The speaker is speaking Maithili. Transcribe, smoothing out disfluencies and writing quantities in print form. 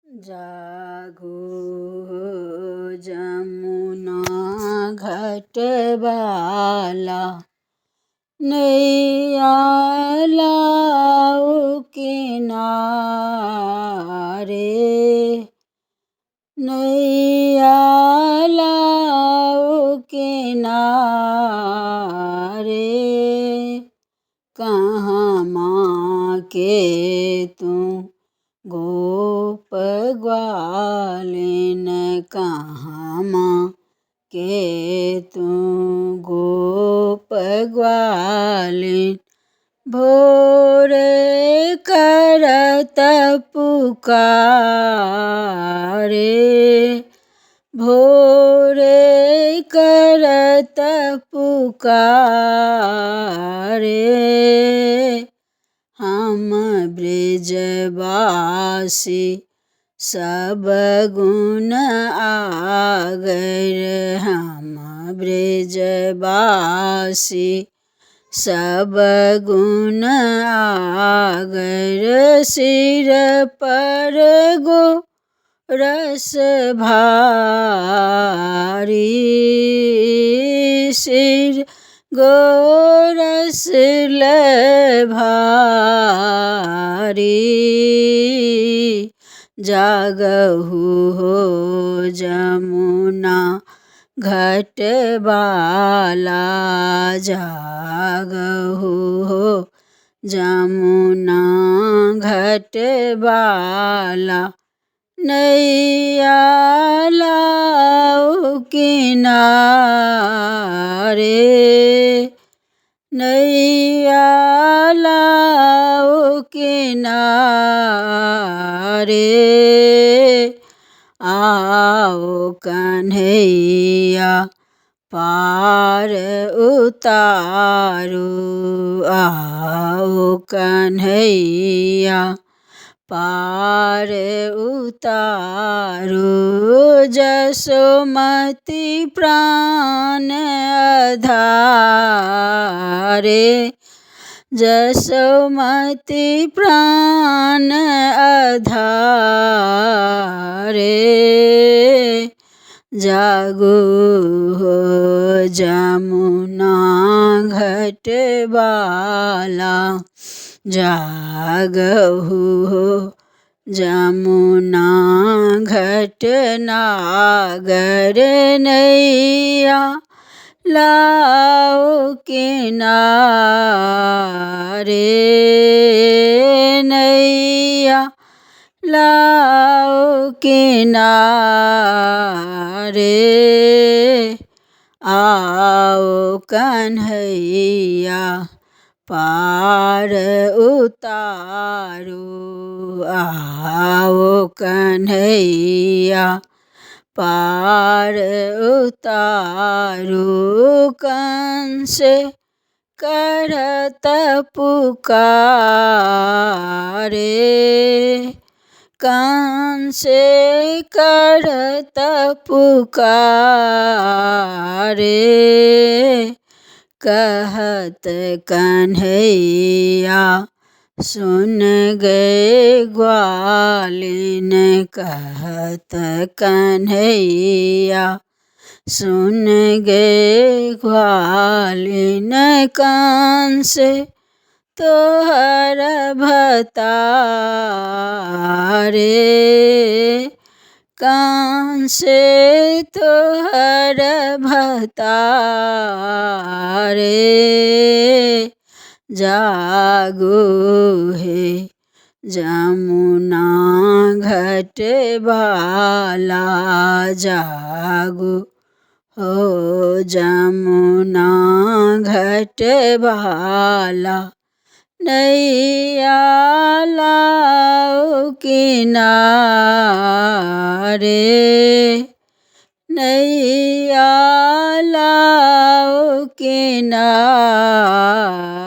जागो जमुना घाट वाला, नैया लाओ किनारे, नैया लाओ किनारे। कहाँ माँ के तू गोप ग्वालिन, कहाँ माँ के तू गोप ग्वालिन। भोरे करत पुकारे, भोरे करत पुकारे। हम ब्रजवासी सब गुण आगर, हम ब्रजवासी सब गुण आगर। सिर पर गो रस भारी, सिर गोरस ले भारी। जागहु हो जमुना घाट वाला, जागहु हो जमुना घाट वाला। नैया लाओ किनारे, नैया लाओ किनारे। आओ कन्हैया पार उतारू, आओ कन्हैया पार उतारू। जसोमति प्राण अधारे, जसोमति प्राण अधारे। जागो हो जमुना घाट वाला, जागहु हो जमुना घाट नागर। नैया लाओ किनारे, नैया लाओ किनारे। आओ कन्हैया पार उतारू, आओ कन्हैया पार उतारू। कंस करत पुकारे, कंस करत पुकारे। कहत कन्हैया सुन गए ग्वालिन, कहत कन्हैया सुन गए ग्वालिन। कंस तोहर भतारे, कंस तोहर भतारे। जागो हे जमुना घाट वाला, जागो हो जमुना घाट वाला। नैया लाओ किनारे, नैया लाओ किनारे।